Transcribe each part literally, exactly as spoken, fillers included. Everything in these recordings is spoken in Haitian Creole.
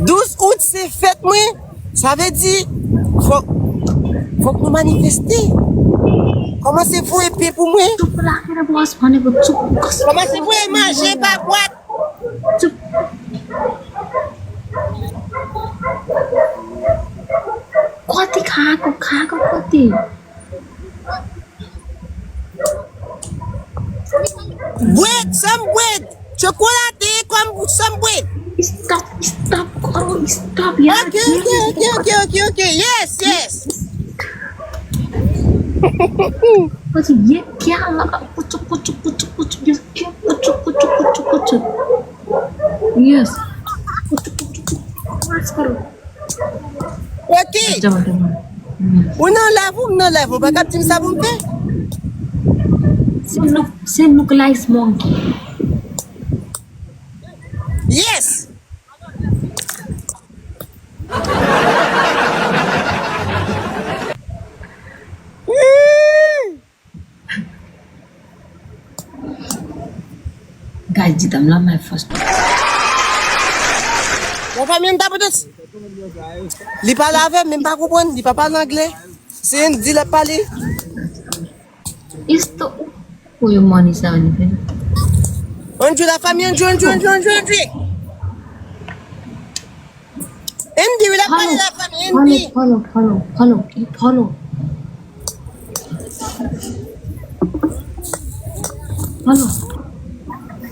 Douz out se fèt mwen. Sa vle di, fòk, fòk nou manifeste. Kòmanse voye pye pou mwen. Kòmanse voye manje pa bwat. Kote Kago, Kago kote? Bwèt, sanm bwèt. Chokolate kòm sanm bwèt. Stop, stop, Koro, stop. Ok, ok, ok, ok, ok, ok. Yes, yes. Kote ye kya la? Kuchu, kuchu, kuchu, kuchu. Yes, kya? Kuchu, kuchu, kuchu, kuchu. Yes, Koro. Ok. Ou nan live ou m nan live, ou pa kap di m sa pou m fè? Se look, se look like monkey. Yes. Guys, di dam la my first. Yon fanmi m ta pote. Li pale avè m, men m pa konprann, li pa pale anglè. Se Hindi l ap pale. Isto. Pou yon money sa vin fè. Andrew, la famille, Andrew, Andrew, Andrew, Andrew, Andrew. Andy, wi, la famille, la famille, Andy. Follow, follow, follow, follow, follow. Follow.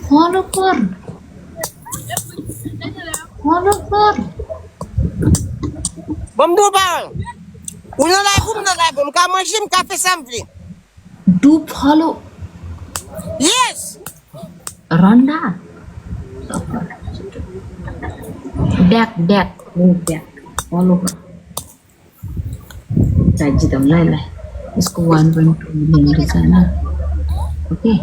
Follow, follow. Follow, follow. Bon, m di w pawòl. Ou nan live, ou m nan live, m ka manje, m ka fè sa m vle. Do follow. Yes. Rhonda. Back, back, move back. Follow her. Sa di dam la la. It's one point two million dollars na. Okay.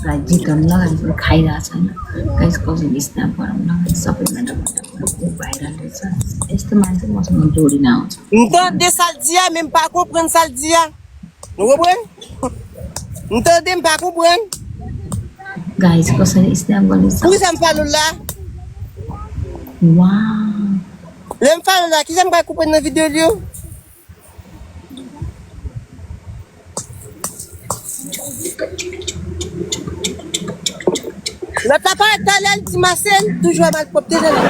Sa di dam la la, it's Kayla sana. Guys, cousin is na para na. Sa pa na dam la. Viral sa. Este man se mas mandori na. M tande sa l di a, men m pa konprann sa l di a. Nou konprann? M tande, m pa konprann. Guys, kòsa li snap gòl li sa. Poukisa m follow la? Wow. Lè m follow la, kisa m pral konprann nan videyo li yo? Lòt la parèt talè, l di Marcel toujou a malpwòpte nan li.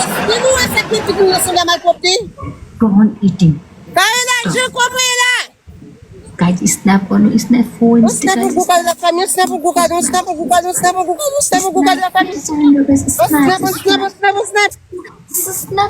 Èske nou wè sa k gen pitit nou ansanm a malpwòpte? Go on eating. Kare la, je konprann la. Guys, it's not gonna, it's not four and On snap on Google la famille, on snap on Google, on snap on Google, on snap on Google, on snap on Google la famille. On snap, on snap, on snap, on snap. It's not